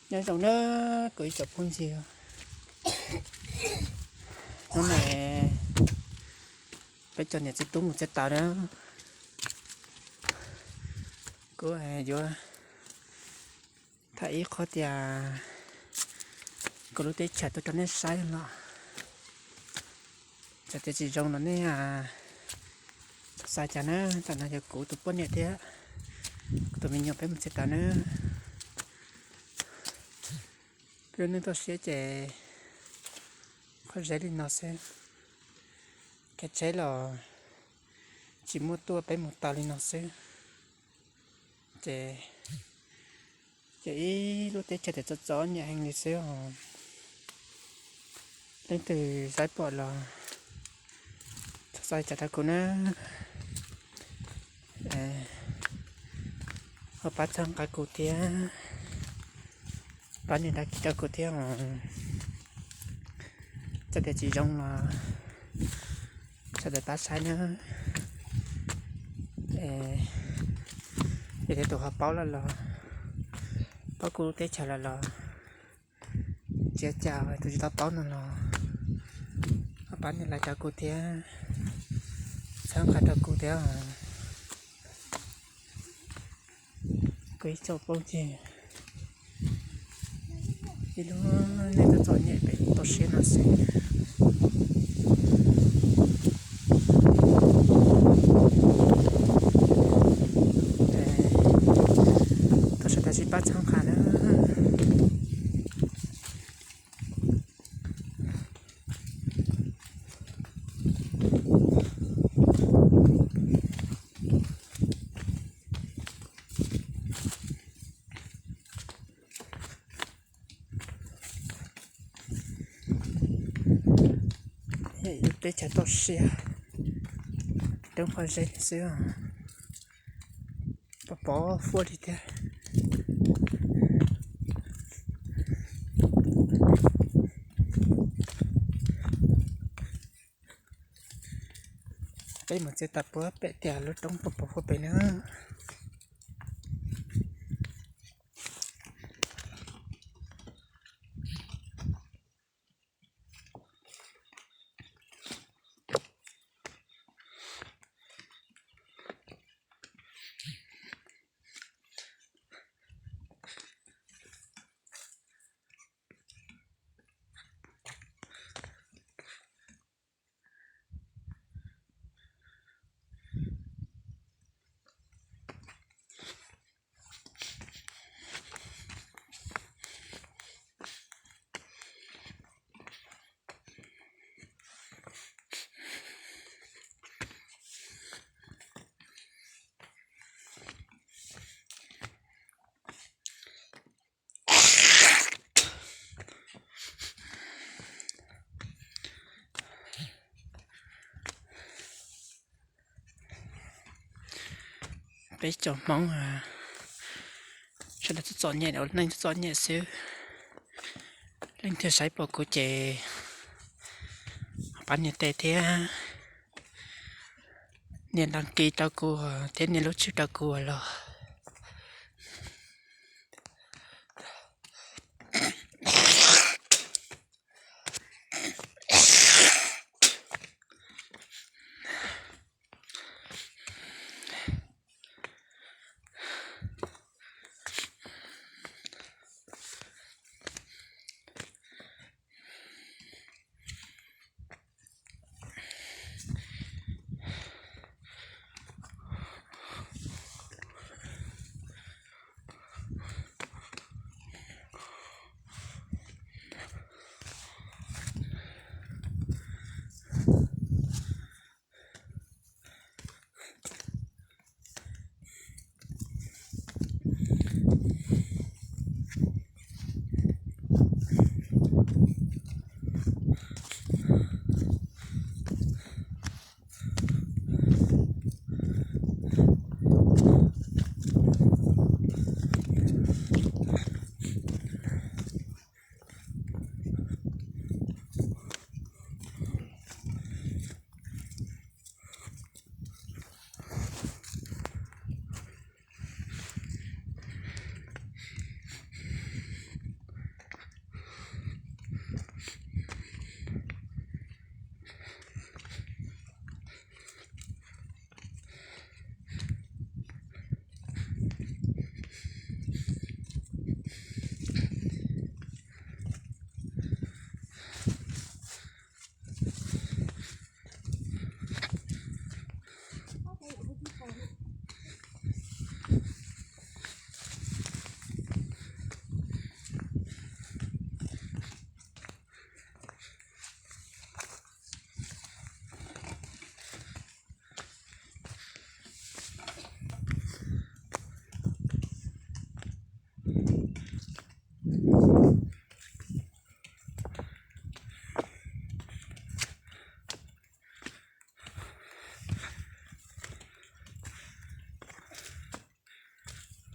Nyob zoo na, kuv ib tsoom phooj ywg, hnub no peb cov niam txiv tub mus txiav taws na, kuv yuav tham ib qho tias kuv lub teb chaws tuaj rau nej saib los, txawm tias tsis zoo los nej txhob xav cas na. Tam no yog kuv tus poj niam thiab kuv tus me nyuam peb mus txiav taws na. Peb lub neej toj siab ces qhov zeb li no xwb, kev tsheb los tsis muaj tuaj, peb mus taws li no xwb. Ces, ces ib lub teb chaws tias txom txom nyem heev li xwb os. Leej twg saib pom los txhob xav cas rau kuv na. Ho pab txhawb nqa kuv thiab, pab nias dag kis rau kuv thiab os. Txawm tias tsis zoo los sawv daws pab saib na. Yog tias tus ho paub lawm los, paub kuv lub teb chaws lawm los, tsis ua cas, tus tsis tau paub no los ho pab nias like rau kuv thiab, txhawb nqa rau kuv thiab os. Kuv ib tsoom phooj ywg, ib lub neej txom txom nyem pem toj siab no xwb. Thov sawv daws sib pab txhawb nqa na. Teb chaws toj siab, roob qhov zeb xwb, pos pos huab li thiab. Peb mus txiav taws puag pem tias lub roob pos pos huab pem na. Peb cov Hmoob sawv daws txom txom nyem, ua neej txom txom nyem xwb. Leej twg saib pom kuv ces pab nias tes thiab nias đăng ký rau kuv thiab nias lub tswb rau kuv los